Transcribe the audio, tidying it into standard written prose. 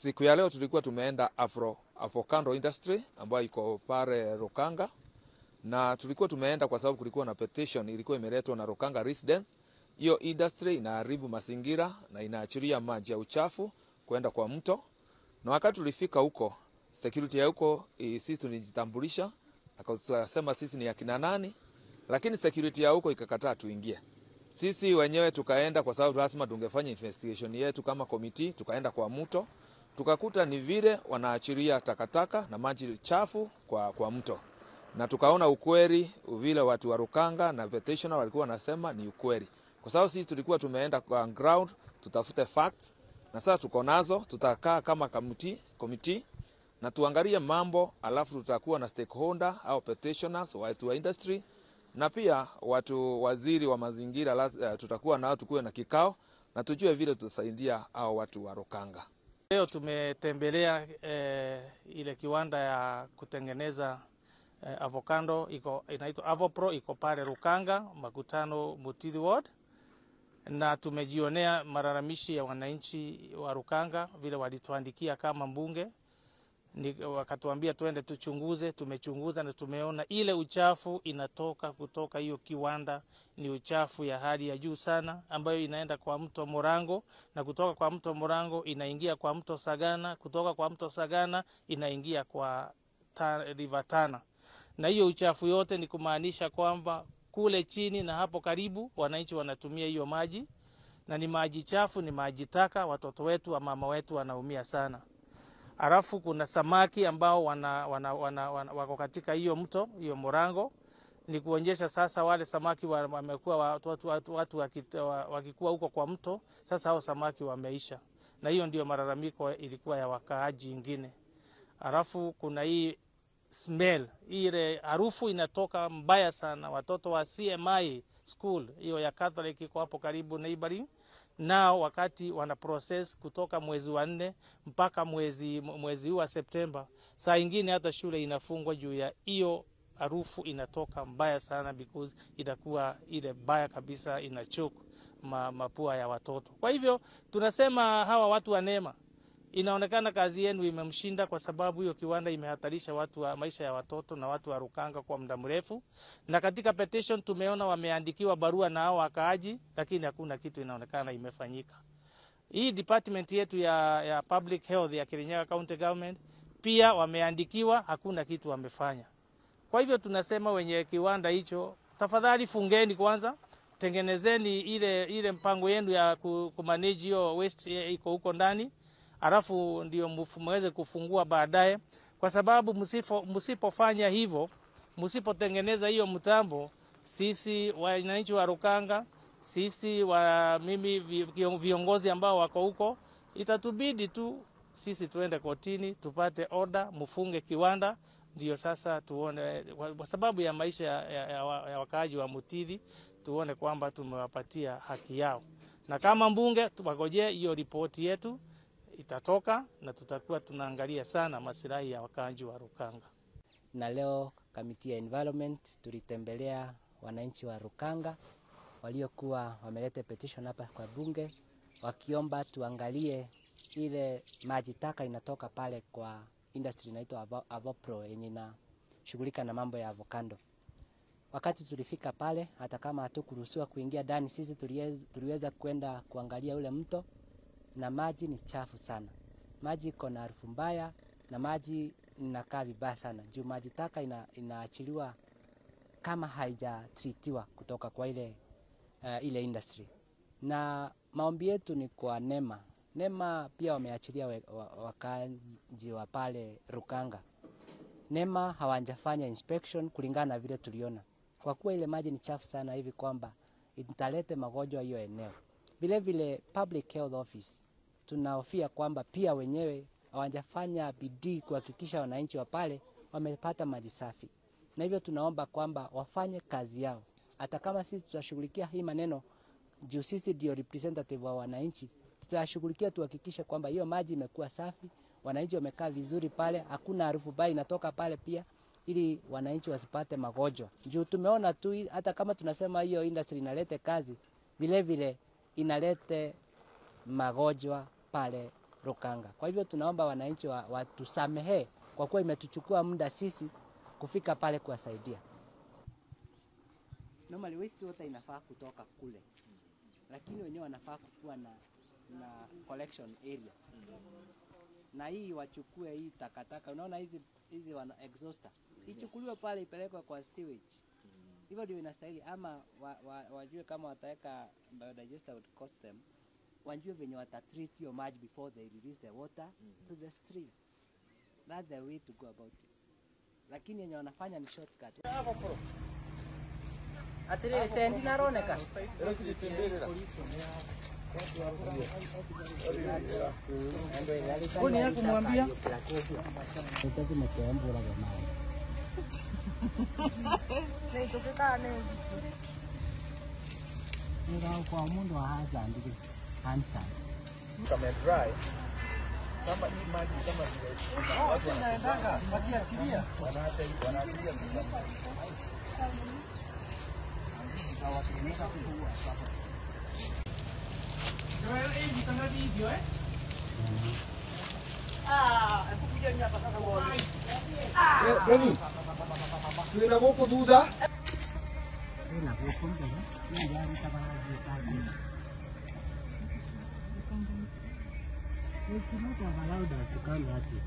Siku ya leo tulikuwa tumeenda Avocado Industry ambayo iko pale Rukanga, na tulikuwa tumeenda kwa sababu kulikuwa na petition ilikuwa imeletwa na Rukanga residents. Hiyo industry inaharibu mazingira na inaachilia maji ya uchafu kwenda kwa mto. Na wakati tulifika huko, security ya huko sisi tulijitambulisha, akasema sisi ni akina nani, lakini security ya huko ikakataa tuingie. Sisi wenyewe tukaenda kwa sababu lazima tungefanya investigation yetu kama committee, tukaenda kwa mto, tukakuta ni vile wanaachilia takataka na maji chafu kwa mto. Na tukaona ukweli vile watu wa Rukanga na petitioner walikuwa wanasema ni ukweli. Kwa sababu sisi tulikuwa tumeenda kwa ground tutafute facts, na sasa tuko nazo, tutakaa kama committee na tuangalie mambo, alafu tutakuwa na stakeholder au petitioners watu wa industry na pia watu waziri wa mazingira, tutakuwa nao, tukuwe na kikao na tujue vile tutasaidia hao watu wa Rukanga. Leo tumetembelea ile kiwanda ya kutengeneza avocado iko inaitwa Avopro, iko pale Rukanga Makutano Mutithi Ward, na tumejionea malalamishi ya wananchi wa Rukanga vile walituandikia kama mbunge, wakatuambia tuende tuchunguze. Tumechunguza na tumeona ile uchafu inatoka kutoka hiyo kiwanda ni uchafu ya hali ya juu sana, ambayo inaenda kwa mto Morango, na kutoka kwa mto Morango inaingia kwa mto Sagana, kutoka kwa mto Sagana inaingia kwa River Tana. Na hiyo uchafu yote ni kumaanisha kwamba kule chini na hapo karibu wananchi wanatumia hiyo maji, na ni maji chafu, ni maji taka. Watoto wetu wa mama wetu wanaumia sana. Alafu kuna samaki ambao wako katika hiyo mto, hiyo Morango. Ni kuonyesha sasa wale samaki wamekuwa watu wakikuwa huko kwa mto, sasa hao samaki wameisha. Na hiyo ndio malalamiko ilikuwa ya wakaaji ingine. Alafu kuna hii smell, ile harufu inatoka mbaya sana. Watoto wa CMI school hiyo ya Catholic iko hapo karibu neighboring, nao wakati wana process kutoka mwezi wa 4 mpaka mwezi wa Septemba, saa ingine hata shule inafungwa juu ya hiyo harufu inatoka mbaya sana, because itakuwa ile mbaya kabisa, inachoke mapua ya watoto. Kwa hivyo tunasema hawa watu wa NEMA, inaonekana kazi yenu imemshinda, kwa sababu hiyo kiwanda imehatarisha watu wa maisha ya watoto na watu wa Rukanga kwa muda mrefu. Na katika petition tumeona wameandikiwa barua na hao wakaaji, lakini hakuna kitu inaonekana imefanyika. Hii department yetu ya public health ya Kirinyaga County Government pia wameandikiwa, hakuna kitu wamefanya. Kwa hivyo tunasema wenye kiwanda hicho, tafadhali fungeni kwanza, tengenezeni ile mpango yenu ya kumanage hiyo waste iko huko ndani, alafu ndio muweze kufungua baadaye, kwa sababu msipofanya hivyo, msipotengeneza hiyo mtambo, sisi wananchi wa Rukanga, sisi wa mimi viongozi ambao wako huko, itatubidi tu sisi tuende kotini tupate order mfunge kiwanda, ndio sasa tuone, kwa sababu ya maisha ya wakaaji wa Mutithi, tuone kwamba tumewapatia haki yao. Na kama mbunge tuwagojee hiyo ripoti yetu itatoka, na tutakuwa tunaangalia sana maslahi ya wakaaji wa Rukanga. Na leo kamiti ya environment tulitembelea wananchi wa Rukanga waliokuwa wameleta petition hapa kwa bunge, wakiomba tuangalie ile maji taka inatoka pale kwa industry inaitwa Avopro yenye inashughulika na mambo ya avocado. Wakati tulifika pale, hata kama hatukuruhusiwa kuingia ndani, sisi tuliweza kwenda kuangalia ule mto, na maji ni chafu sana. Maji iko na harufu mbaya na maji inakaa vibaya sana. Juu maji taka inaachiliwa kama haijatreatiwa kutoka kwa ile industry. Na maombi yetu ni kwa NEMA. NEMA pia wameachilia wakazi wa pale Rukanga. NEMA hawajafanya inspection kulingana na vile tuliona. Kwa kuwa ile maji ni chafu sana hivi kwamba italete magonjwa hiyo eneo. Vile vile Public Health Office tunahofia kwamba pia wenyewe hawajafanya bidii kuhakikisha wananchi wa pale wamepata maji safi. Na hivyo tunaomba kwamba wafanye kazi yao. Hata kama sisi tutashughulikia hii maneno, juu sisi ndio representative wa wananchi, tutashughulikia tuhakikishe kwamba hiyo maji imekuwa safi, wananchi wamekaa vizuri pale, hakuna harufu mbaya inatoka pale pia, ili wananchi wasipate magonjwa. Juu tumeona tu hata kama tunasema hiyo industry inalete kazi, vile vile inalete magonjwa pale Rukanga. Kwa hivyo tunaomba wananchi watusamehe kwa kuwa imetuchukua muda sisi kufika pale kuwasaidia. Normally waste water inafaa kutoka kule, lakini wenyewe wanafaa kukuwa na collection area na hii wachukue hii takataka. Unaona hizi wana exhauster ichukuliwe pale ipelekwe kwa sewage. Hivyo ndio inastahili, ama wajue kama wataweka biodigester would cost them, wajue venye watatreat hiyo maji before they release the water to the stream. That's the way to go about it. Lakini yenye wanafanya ni shortcut. Atiriri sendi naroneka. Huyu ni kumwambia Kwa mundu wa hazard answer. Kama dry kama hii maji kama vile watu wanaendaga wakiachilia wanaachilia. Beni, twina guku thutha. They could not have allowed us to come that way.